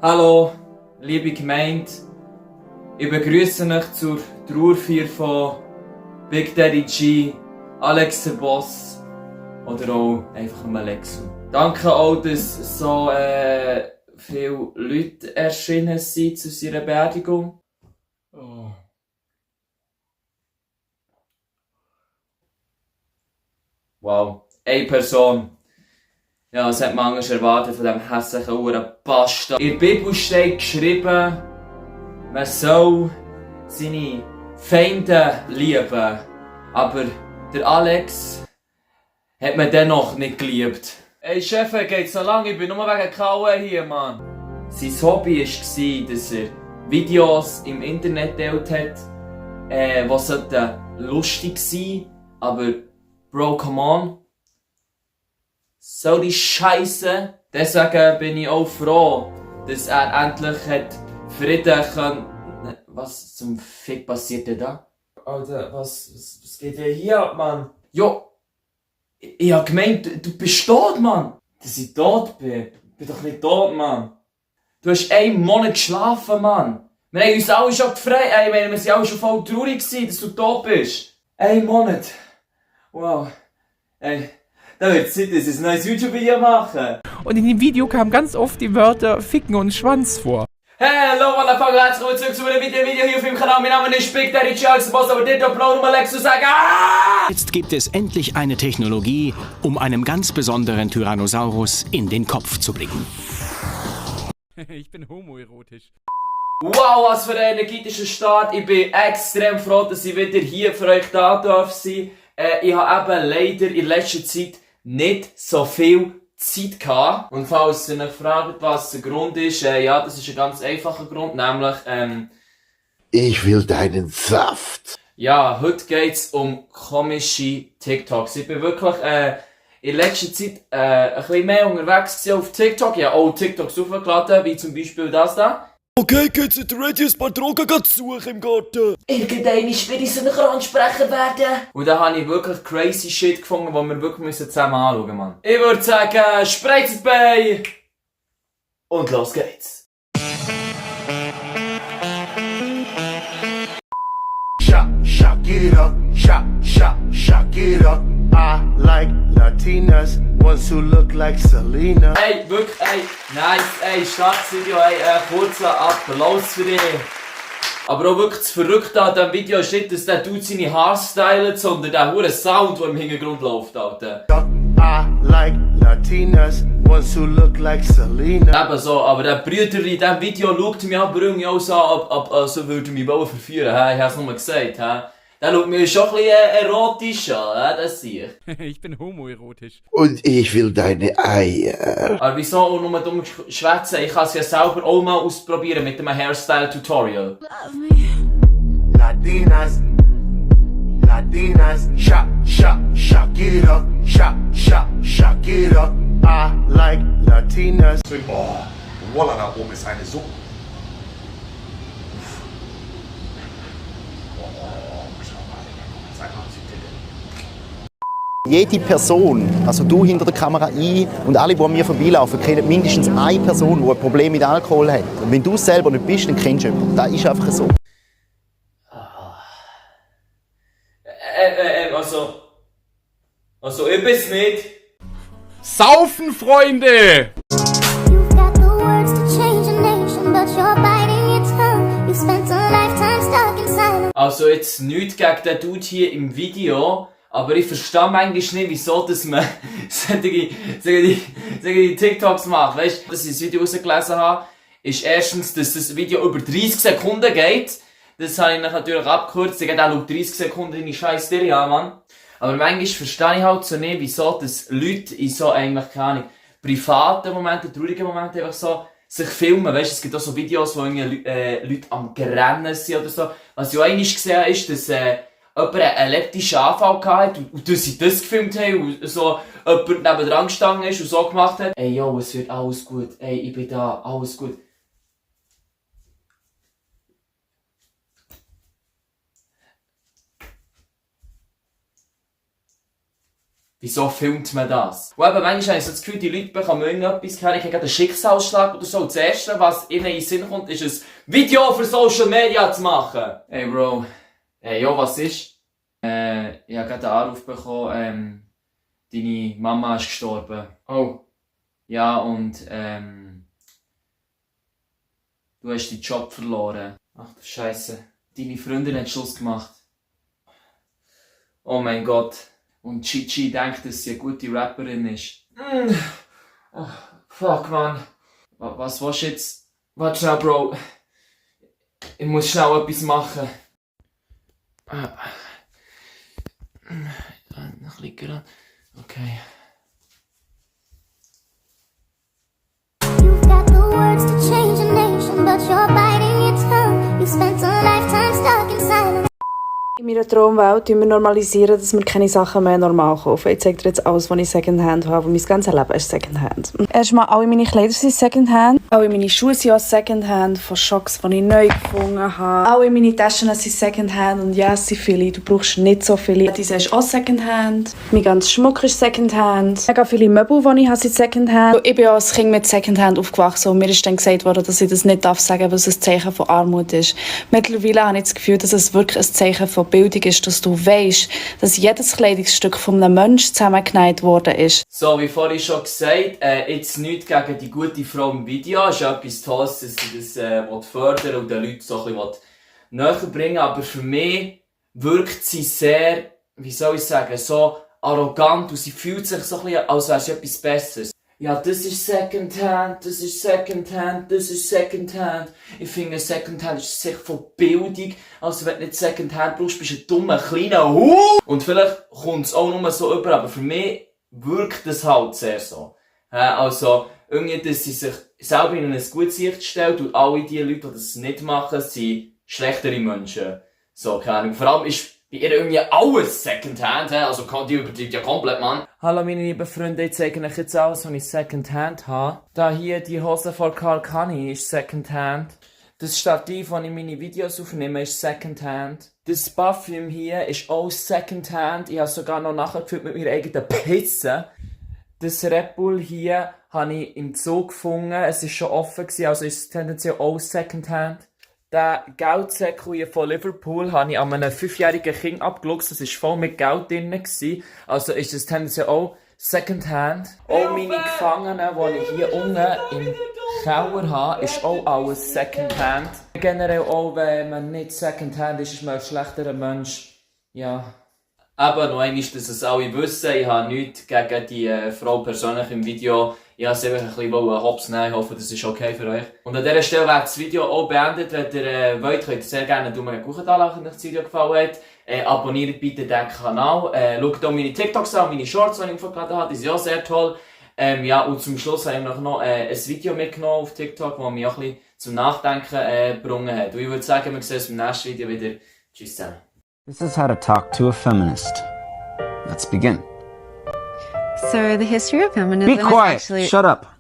Hallo, liebe Gemeinde. Ich begrüße euch zur Trauerfeier von Big Daddy G, Alex der Boss oder auch einfach Alexu. Danke auch, dass so viele Leute erschienen sind zu seiner Beerdigung. Oh. Wow, eine Person. Ja, das hat man anders erwartet von diesem hässlichen Uhrenbastard. In der Bibel steht geschrieben, man soll seine Feinde lieben. Aber der Alex hat man dennoch nicht geliebt. Ey Chef, geht so lange, ich bin nur wegen Kauen hier, Mann. Sein Hobby war, dass er Videos im Internet geteilt hat, die lustig sein, aber Bro, come on. So die Scheiße. Deswegen bin ich auch froh, dass er endlich hat Frieden können. Was zum Fick passiert denn da? Alter, was geht denn hier ab, Mann? Jo, ich hab gemeint, du bist tot, Mann. Dass ich tot bin? Ich bin doch nicht tot, Mann. Du hast einen Monat geschlafen, Mann. Wir haben uns alle schon gefreut. Wir waren alle schon voll traurig gewesen, dass du tot bist. Ein Monat. Wow. Ey. Da wird Zeit, dass ich ein neues YouTube-Video mache. Und in dem Video kamen ganz oft die Wörter Ficken und Schwanz vor. Hello, Motherfucker, herzlich willkommen zurück zu einem Video hier auf dem Kanal. Mein Name ist Big Daddy G, Alex der Boss, aber der Upload, um Alex zu sagen. Jetzt gibt es endlich eine Technologie, um einem ganz besonderen Tyrannosaurus in den Kopf zu blicken. Ich bin homoerotisch. Wow, was für ein energetischer Start. Ich bin extrem froh, dass ich wieder hier für euch da darf sein. Ich habe eben leider in letzter Zeit nicht so viel Zeit gehabt. Und falls ihr euch fragt, was der Grund ist, ja, das ist ein ganz einfacher Grund, nämlich, ich will deinen Saft. Ja, heute geht's um komische TikToks. Ich bin wirklich, in letzter Zeit, ein bisschen mehr unterwegs gewesen auf TikTok. Ich habe auch TikToks aufgeladen, wie zum Beispiel das da. Okay, geht's in der Radius ein paar Drogen zu suchen im Garten? Irgendwann will ich so ein Kransprecher werden. Und da habe ich wirklich crazy shit gefunden, wo wir wirklich zusammen anschauen müssen, Mann. Ich würde sagen, spreizt bei und los geht's. Shock it up, shock it up. I like Latinas, ones who look like Selena. Ey, wirklich, ey, nice, ey, starkes Video, ey, kurzer Applaus für dich. Aber auch wirklich das Verrückte an diesem Video ist nicht, dass der Dude seine Haare stylt, sondern der hure Sound, der im Hintergrund läuft, Alter. I like Latinas, ones who look like Selena. Ebenso, aber der Brüder in diesem Video schaut mich an, bringt auch so ab, also würde mich wollen verführen, ich hab's nur gesagt, Der schaut mich schon ein bisschen erotisch an, das sehe ich. Ich bin homoerotisch. Und ich will deine Eier. Aber wieso auch nur dumm schwätzen? Ich kann es ja selber auch mal ausprobieren mit einem Hairstyle-Tutorial. Latinas, shock it up, shock it up. I like Latinas. Oh, Wallah, da oben ist eine Suppe. Jede Person, also du hinter der Kamera ein und alle, die an mir vorbeilaufen, kennen mindestens eine Person, die ein Problem mit Alkohol hat. Und wenn du es selber nicht bist, dann kennst du jemanden. Das ist einfach so. Also ich bin's nicht. Saufen, Freunde! You've got the words to change a nation, but you're biting your tongue. You spent a lifetime stuck inside. Also jetzt nichts gegen den Dude hier im Video, aber ich verstehe manchmal nicht, wieso dass man solche TikToks macht. Weißt du, dass ich das Video rausgelesen habe, ist erstens, dass das Video über 30 Sekunden geht. Das habe ich natürlich abgekürzt. Ich gehe auch noch 30 Sekunden in die scheiß Serie an, Mann. Aber manchmal verstehe ich halt so nicht, wieso dass Leute in so eigentlich, keine Ahnung, privaten Momenten, traurigen Momenten einfach so sich filmen. Weißt du, es gibt auch so Videos, wo irgendwie Leute am Rennen sind oder so. Was ich auch einmal gesehen habe, ist, dass jemand einen leptischen Anfall hatte und dass sie das gefilmt haben und so jemand nebendran gestanden ist und so gemacht hat. Ey, yo, es wird alles gut. Ey, ich bin da, alles gut. Wieso filmt man das? Und eben, manchmal habe ich so das Gefühl, die Leute bekommen irgendetwas gehört, ich habe gerade einen Schicksalsschlag oder so. Das Erste, was ihnen in den Sinn kommt, ist ein Video für Social Media zu machen. Hey Bro. Hey, jo, was ist? Ich habe gerade einen Anruf bekommen, deine Mama ist gestorben. Oh. Ja, und du hast deinen Job verloren. Ach du Scheisse. Deine Freundin hat Schluss gemacht. Oh mein Gott. Und Chichi denkt, dass sie eine gute Rapperin ist. Oh, fuck, man. Was willst du jetzt? Warte schnell, Bro. Ich muss schnell etwas machen. Noch liegen. Okay. You've got the words to change a nation, but you're biting your tongue. You spent a lifetime stuck in silence. In meiner Traumwelt tun wir normalisieren, dass wir keine Sachen mehr normal kaufen. Ich zeige dir jetzt alles, was ich Secondhand habe. Mein ganzes Leben ist Secondhand. Erstmal, alle meine Kleider sind Secondhand. Alle meine Schuhe sind auch Secondhand, von Schocks, die ich neu gefunden habe. Alle meine Taschen sind Secondhand und ja, es sind viele. Du brauchst nicht so viele. Diese ist auch Secondhand. Mein ganzer Schmuck ist Secondhand. Mega viele Möbel, die ich habe, sind Secondhand. Ich bin auch als Kind mit Secondhand aufgewachsen und mir ist dann gesagt worden, dass ich das nicht sagen darf, weil es ein Zeichen von Armut ist. Mittlerweile habe ich das Gefühl, dass es wirklich ein Zeichen von Bildung ist, dass du weisst, dass jedes Kleidungsstück von einem Menschen zusammengenäht worden ist. So, wie vorhin schon gesagt, jetzt nichts gegen die gute Frau im Video. Es ist etwas Tolles, dass sie das fördern und den Leuten so ein bisschen näher bringen. Aber für mich wirkt sie sehr, wie soll ich sagen, so arrogant und sie fühlt sich so ein bisschen, als wäre sie etwas Besseres. Ja, das ist Secondhand, das ist Secondhand, das ist Secondhand. Ich finde, Secondhand ist sicher von Bildung. Also wenn du nicht Secondhand brauchst, bist du ein dummer, kleiner Hu. Und vielleicht kommt es auch nur so über, aber für mich wirkt das halt sehr so. Also, irgendwie, dass sie sich selber in ein gutes Licht stellt und alle die Leute, die das nicht machen, sind schlechtere Menschen. So, keine Ahnung. Vor allem ist bei ihr irgendwie alles Secondhand, also die übertreibt ja komplett, Mann. Hallo meine lieben Freunde, ich zeige euch jetzt alles, was ich Secondhand habe. Da hier die Hose von Karl Kani ist Secondhand. Das Stativ, das ich meine Videos aufnehme, ist Secondhand. Das Parfüm hier ist auch Secondhand. Ich habe sogar noch nachgefüllt mit meiner eigenen Pizza. Das Red Bull hier habe ich im Zoo gefunden. Es war schon offen, also ist es tendenziell auch Secondhand. Den Geldsäckel hier von Liverpool habe ich an einem 5-jährigen Kind abgeluchst. Das war voll mit Geld drin. Also ist es tendenziell auch Secondhand. Auch meine Gefangenen, die ich hier unten im Keller habe, ist auch alles Secondhand. Generell auch, wenn man nicht Secondhand ist, ist man ein schlechterer Mensch. Ja. Aber noch einmal, dass es alle wissen, ich habe nichts gegen die Frau persönlich im Video. Ich wollte sie einfach ein bisschen hops nehmen. Ich hoffe, das ist okay für euch. Und an dieser Stelle wird das Video auch beendet. Wenn ihr wollt, könnt ihr sehr gerne einen Daumen hoch da lassen, wenn euch das Video gefallen hat. Abonniert bitte den Kanal. Schaut auch meine TikToks an, meine Shorts, die ich vorgeladen habe. Die sind auch sehr toll. Ja, und zum Schluss habe ich noch ein Video mitgenommen auf TikTok, das mich auch ein bisschen zum Nachdenken gebracht hat. Und ich würde sagen, wir sehen uns im nächsten Video wieder. Tschüss zusammen. This is how to talk to a feminist. Let's begin. So the history of feminism Be quiet. is actually... Shut up.